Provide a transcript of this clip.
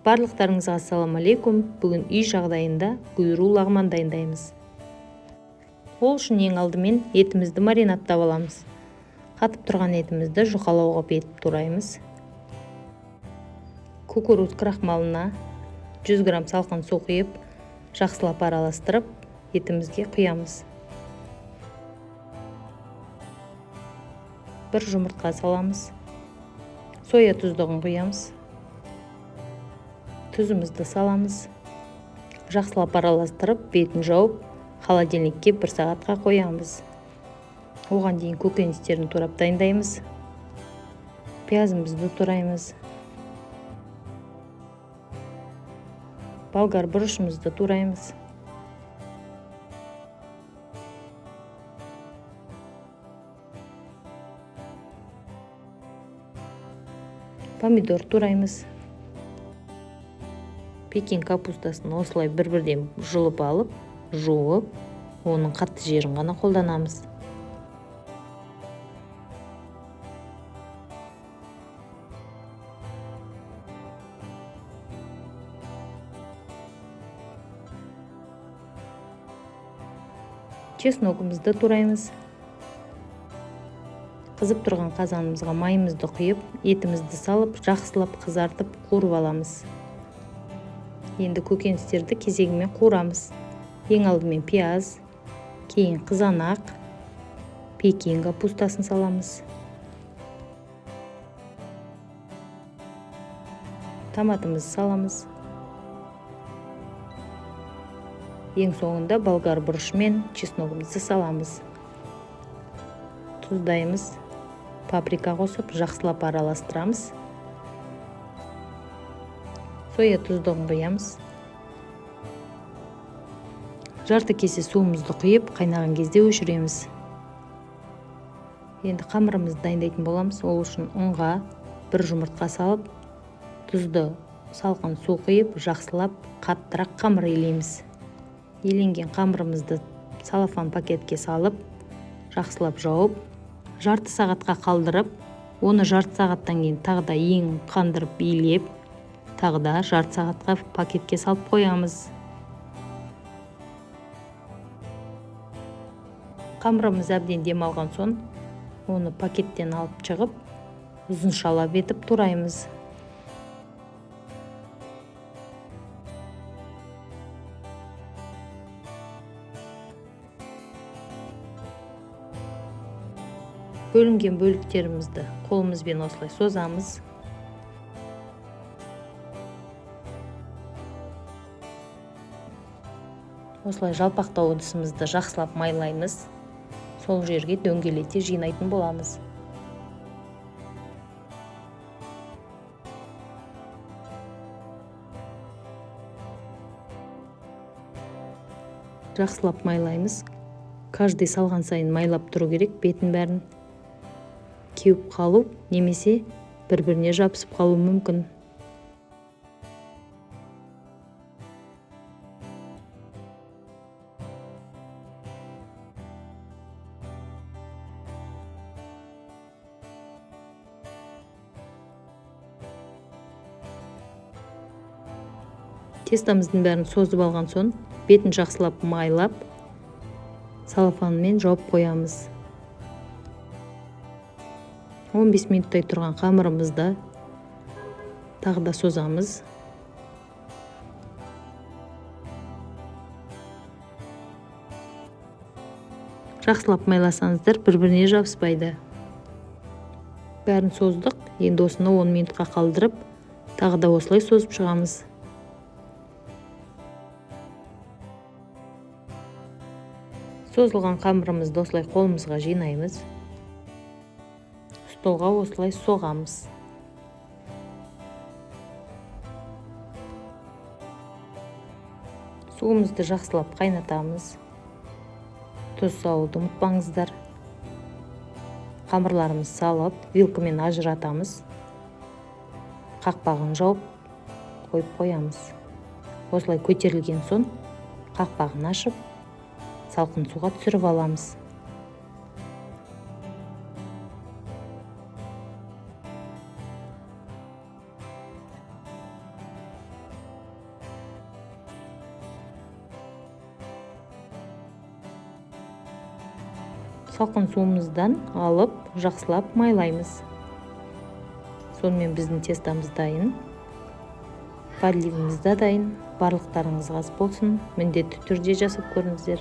Барлықтарыңызға ассалаумағалейкум. Бүгін үй жағдайында гуйру лағман дайындаймыз. Ол үшін ең алдымен етімізді маринадтап аламыз. Қатып тұрған етімізді жұқалау қылып етіп тураймыз. Кукуруз крахмалына 100 грамм салқын су құйып, жақсылап араластырып, етімізге құямыз. Бір жұмыртқа саламыз. Соя тұздығын құямыз. Тұзымызды саламыз. Жақсылап араластырып, бетін жауып, холодильникке 1 сағатқа қоямыз. Оған дейін көкөністерін турап дайындаймыз. Пиязымызды тураймыз. Болгар бұрышымызды тураймыз. Помидор тураймыз. Пекин капустасын осылай бір-бірден жұлып алып, жуып, оның қатты жерін ғана қолданамыз. Чесногымызды тураймыз. Қызып тұрған қазанымызға майымызды құйып, етімізді салып, жақсылап қызартып қуырып аламыз. Енді көкөністерді кезегімен қуырамыз. Ең алдымен пияз, кейін қызанақ, пекин капустасын саламыз. Томатымызды саламыз. Ең соңында болгар бұрышы мен чесногымызды саламыз. Тұздаймыз, паприка қосып жақсылап араластырамыз. Соя тұздығын құямыз. Жарты кесе суымызды құйып, қайнаған кезде өшіреміз. Енді қамырымызды дайындайтын боламыз. Ол үшін ұнға бір жұмыртқа салып, тұзды салқын су құйып, жақсылап қаттырақ қамыр илейміз. Иленген қамырымызды целлофан пакетке салып, жақсылап жауып, жарты сағатқа қалдырып, оны жарты сағаттан кейін тағы да ең қандырып илеп, тағы да жарты сағатқа пакетке салып қоямыз. Қамырымыз әбден демалған соң, оны пакеттен алып шығып, ұзыншалап етіп тураймыз. Бөлінген бөліктерімізді қолымызбен осылай созамыз. Осылай жалпақтау ыдысымызды жақсылап майлаймыз. Сол жерге дөңгелете жинайтын боламыз. Жақсылап майлаймыз. Каждый салған сайын майлап тұру керек бетін бәрін. Кеуіп қалу немесе бір-біріне жабысып қалуы мүмкін. Тестамыздың бәрін созып алған соң, бетін жақсылап майлап, целлофанмен жауып қоямыз. 15 минуттай тұрған қамырымызды тағы да созамыз. Жақсылап майласаңыздар, бір-біріне жабыспайды. Бәрін создық, енді осыны 10 минутқа қалдырып, тағы да осылай созып шығамыз. Созылған қамырымызды осылай қолымызға жинаймыз. Столға осылай соғамыз. Суымызды жақсылап қайнатамыз. Тұз салуды ұмытпаңыздар. Қамырларымызды салып, вилкамен ажыратамыз. Қақпағын жауып, қойып қоямыз. Осылай көтерілген соң, қақпағын ашып, салқын суға түсіріп аламыз. Салқын суымыздан алып, жақсылап майлаймыз. Сонымен, біздің тестомыз дайын, подливіміз да дайын. Барлықтарыңызға ас болсын! Міндетті түрде жасап көріңіздер.